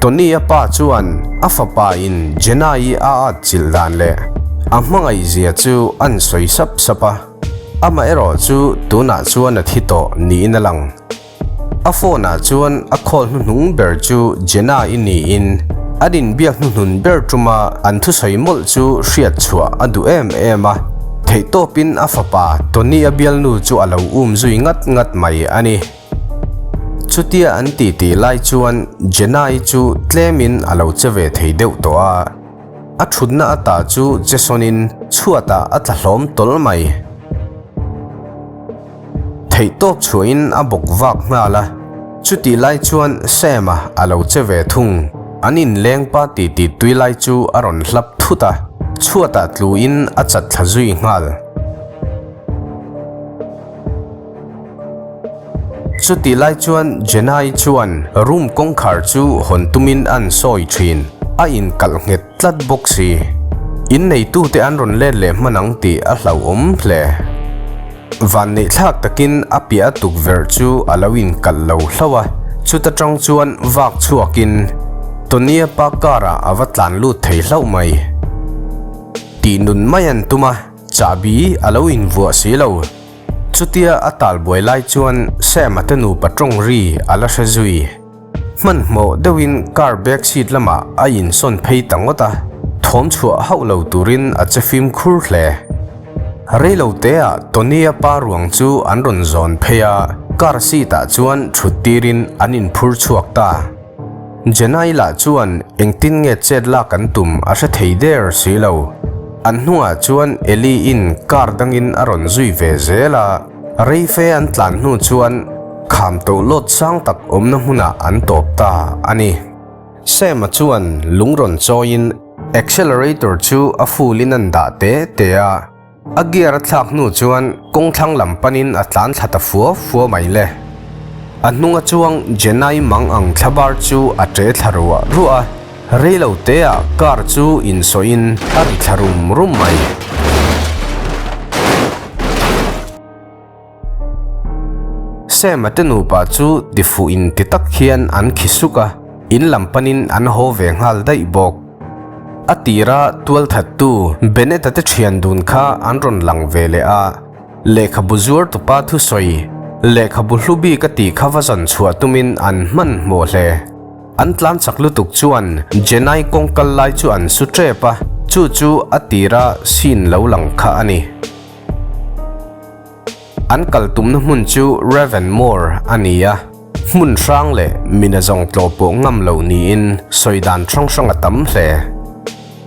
Tony-a pa chuan a fapa in Jenna-i a atchilh dan leh a hmangaih zia chu an sawi sap sap a, amaherawh chu tunah chuan a thi tawh niin a lang. A phone ah chuan a call hnuhnung ber chu Jenna-i niin an inbiak hnuhnun ber tuma an thusawi mawlh chu hriat chhuah a duh em em a, theihtawpin a fapa Tony-a bialnu chu a lo um zui ngat ngat mai a ni. Chutia an titi lai chuan Jenna-i chu tlemin a lo che ve thei deuh tawh a, a thutna ata chu Jason-in chhuatah a tla hlawm tawl mai. Theihtawp chhuahin a bawk vak nghal a, chutih lai chuan Sam-a a lo che ve thung. An inleng pa titi tui lai chu a rawn hlap thut a, chhuatah tluin a chat thla zui nghal. Chutih lai chuan Jenna-i chuan room kawngkhar chu hawn tumin an sawi thin, a inkalh nghet tlat bawk si. Inneitute an rawn let leh hman ang tih a hlauhawm hle. Vanneih thlak takin a piah a tukverh chu a lo inkalh lo hlauh a, chuta tang chuan vak chhuakin Tony-a pa car-ah a va tlan lut thei hlauh mai. Tih nun mai an tum a, chahbi a lo invuah si lo. Chutia a talbuai lai chuan Sam-a te nupa tawng ri a la hre zui. Hmanhmawh deuhin car back seat lamah a insawn phei ta ngawt a, thawm chhuah hauh lo turin a che fimkhur hle. Reilo teah Tony-a pa ruang chu an rawn zawn phei a, car seat ah chuan thut tirin an inphur chhuak ta. Jenna-i lah chuan engtin nge chet lak an tum a hre thei der si lo. An hnungah chuan Ellie-in car dangin a rawn zui ve zel a, rei fe an tlan hnu chuan kham to lawt sang tak awmna hmunah an tawp ta a ni. Sam-a chuan lung rawn chawiin accelerator chu a full-in an dah te te a, A gear a thlak hnu chuan kawng thlang lam panin a tlan thla ta fua fua mai le. A hnunga chuang Jenna-i mang ang thlabar chu a ṭe thla ruah ruah a, reilo teah car chu insawiin a ri thla rum rum mai. Sam-a te nupa chu tifuh in ti tak hian an khi suk a, in lam panin an haw ve nghal daih bawk. A tira tualthattu Bennett-a te thian dun kha an rawn lang ve leh a, lehkhabu zuar tupa thusawi, lehkhabu hlu bik a tih kha va zan chhuah tumin an hmanhmawh hle. An tlan chak lutuk chuan Jenai kawng kal lai chu an su tep a, chu chu a tira scene lo lang kha a ni. An kal tumna hmun chu Ravenmoor a ni a, hmun hrang leh mina zawng tlawh pawh ngam lo niin sawi dan hrang hrang a tam hle.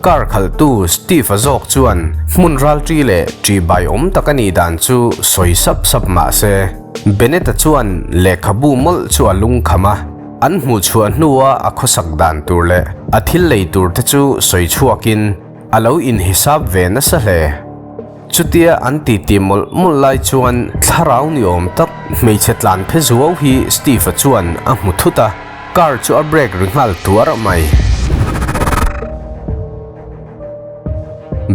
Car khalhtu Steve-a zawk chuan hmun ralṭi leh ṭihbai awm tak a nih dan chu sawi sap sap mah se, Bennett-a chuan lehkhabu mawlh chu a lungkham a, an hmuhchhuah hnua a khawsak dan tur leh a thil lei tur te chu sawi chhuakin a lo inhisap ve nasa hle. Chutia an titi mawlh mawlh lai chuan thlarau ni awm tak hmeichhe tlan phe zuau hi Steve-a chuan a hmu thut a, car chu a brake ri nghal tuar mai.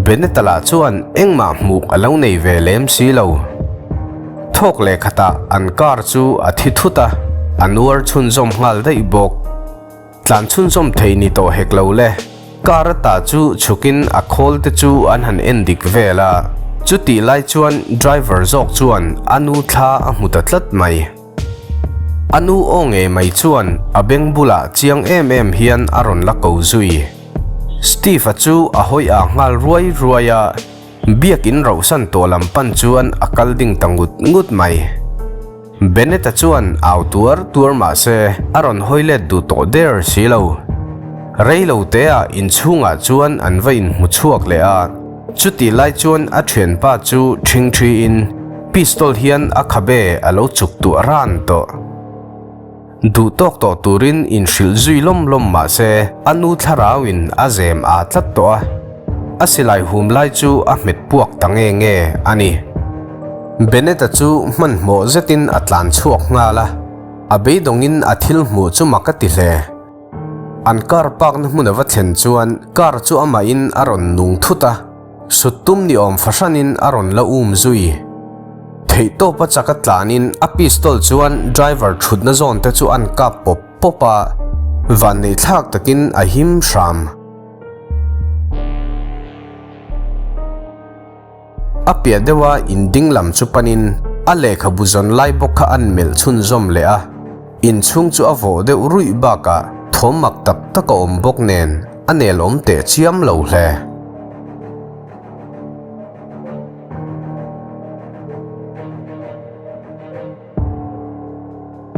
Bennett-a lah chuan engmah hmuh a lo nei ve lem si lo. Thawk leh khatah an car chu a thi thut a, a nuar chhunzawm nghal daih bawk. Tlan chhunzawm thei ni tawh hek lo le. Car ata chu chhukin a khawl te chu an han en dik vel a, chutih lai chuan driver zawk chuan a nu thla a hmu ta tlat mai. A nu aw ngei mai chuan a beng bulah chiang em em hian a rawn la ko zui. Steve-a chu a hawi ah nghal ruai ruai a. Biakin rohsan tawh lam pan chuan a kal ding ta ngut ngut mai. Bennett-a chuan au tuar tuar mah se a rawn hawi let duh tawh der si lo. Rei lo teah inchhungah chuan an va inhmu chhuak leh a, chutih lai chuan a thianpa chu ṭhing ṭhiin pistol hian a khabe a lo chuk tuah ran tawh. Duh tawk tawh turin inhrilh zui lawm lawm mah se a nu thlarauin a zem aa tlat tawh a, a silai hum lai chu a hmet puak ta nge nge a ni. Bennett-a chu hmanhmawh zetin a tlan chhuak nghal a, a beidawngin a thil hmuh chu mak a ti hle. An car park-na hmun a va thlen chuan car chu amahin a rawn nung thut a. Sut tum ni awm fahranin a rawn la um zui. Theihtawpa chaka tlanin a pistol chuan driver thutna zawn te chu an kap pawp pawp a. Vanneihthlak takin a him hram. A piah deuha in ding lam chu panin a lehkhabu zawn lai bawk kha an melh chhunzawm leh a. Inchhung chu a vawh deuh ruih bakah thawm mak tak tak a awm bawk nen a nel awm teh chiam lo hle.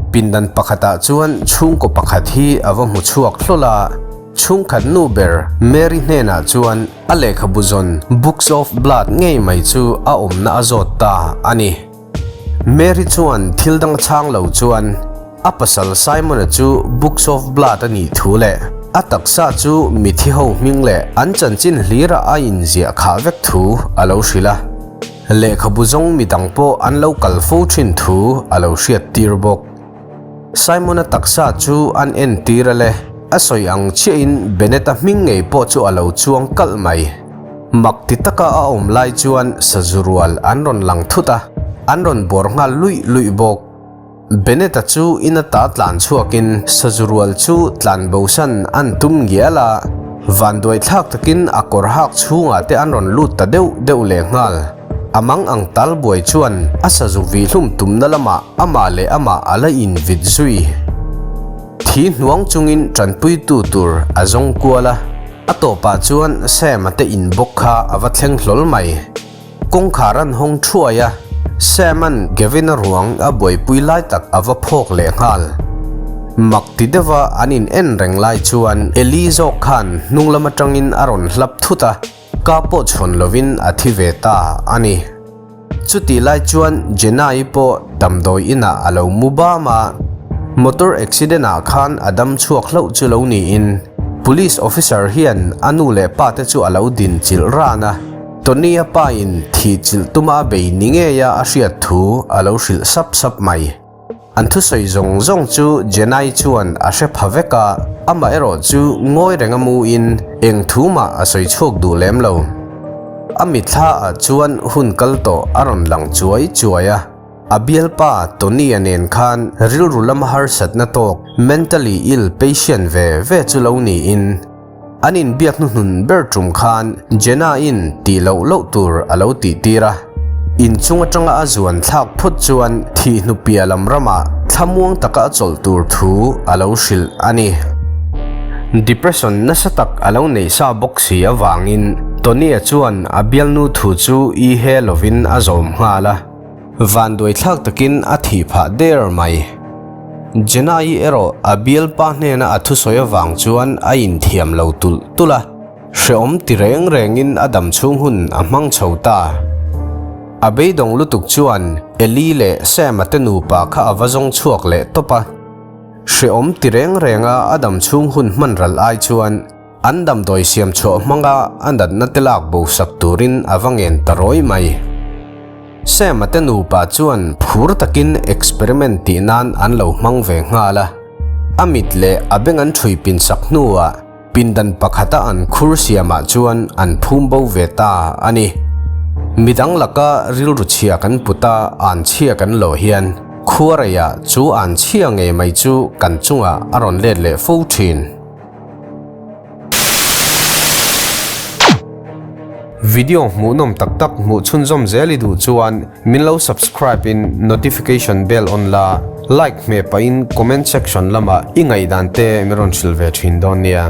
Pindan pakhatah chuan chhungkaw pakhat hi a va hmu chhuak hlawl a, chhungkhat nu ber Mary hnenah chuan a lehkhabu zawn Books of Blood ngei mai chu a awmna a zawt ta a ni. Mary chuan thil dang a chhang lo chuan a pasal Simon-a chu Books of Blood a nih thu leh a taksa chu mithi ho hming leh an chanchin hlira a inziah khah vek thu a lo hrilh a. Lehkhabu zawng midang pawh an lo kal fo thin thu a lo hriat tir bawk. Simon-a taksa chu an en tir a le, a sawi ang chiahin Bennett-a hming ngei pawh chu a lo chuang kalh mai. Mak ti taka a awm lai chuan sazu rual an rawn lang thut a, an rawn bawr nghal luih luih bawk. Bennett-a chu in ata tlan chhuakin sazu rual chu tlan bosan an tum ngial a, vanduai thlak takin a kawr hak chhungah te an rawn lut ta deuh deuh leh nghal. A mang ang tal buai chuan a sazu vihhlum tumna lamah amah leh amah a la invit zui. Thi hnuang chungin tanpuitu tur a zawng kual a, a tawpah chuan Sam-a te in bawk kha a va thleng hlawl mai. Kawngkhar an hawng thuai a, Sam-a'n Gavin-a ruang a buaipui lai tak a va phawk leh nghal. Mak ti deuha an in en reng lai chuan Eli zawk khan hnung lam atangin a rawn hlap thut a, ka pawh chhawn lovin a thi ve ta a ni. Chutih lai chuan Jenna-i pawh damdawi inah a lo mu bam a, motor accident-ah khan a dam chhuak hlauh chu lo niin Police officer hian a nu leh pa te chu a lo din chilh ran a. Tony-a pa in thih chilh tuma a bei ni ngeia a hriat thu a lo hrilh sap sap mai. An thusawi zawng zawng chu Jenai chuan a hre pha vek a, amah erawh chu ngawi reng a mu in eng thu mah a sawi chhuak duh lem lo. A mitthla ah chuan hun kal tawh a rawn lang chuai chuai a, a bialpa Tony-a nen khan rilru lama harsatna tawk mentally ill patient ve ve chu lo niin, An inbiak hnuhnun ber tum khan Jenna-in tih loh loh tur a lo tih tir a. Inchung atanga a zuan thlak phawt chuan thih hnupia lam ramah thlamuang taka a chawlh tur thu a lo hrilh a ni. Depression nasa tak a lo neih sa bawk si avangin Tony-a chuan a bialnu thu chu i he lovin a zawm nghal a. Vanduai thlak takin a thih phah der mai. Jenna-i erawh a bialpa hnena a thusawi avang chuan a inthiam lo tulh tulh a, hrehawm ti reng rengin a dam chhung hun a hmang chho ta. A beidawng lutuk chuan Eli leh Sam-a te nupa kha a va zawng chhuak leh tawp a. Hrehawm ti reng renga a dam chhung hun hman ral ai chuan An damdawi siam chhuah hmanga a natna te lak bo sak turin a va ngen ta rawi mai. Sam-a te nupa chuan phur takin experiment tih nan an lo hmang ve nghal a. A mit leh a beng an ṭhui pin sak hnuah pindan pakhata an khur siamah chuan an phum bo ve ta a ni. Midang laka rilru chhia kan put a, an chhia kan lawh hian khuareiah chu an chhia ngei mai chu kan chungah a rawn let leh fo ṭhin. Video hmuhnawm tak tak hmuh chhunzawm zel i duh chuan min lo subscribe in notification bell on la, like hmeh pahin comment section lamah i ngaihdan te min rawn hrilh ve thin dawn nia.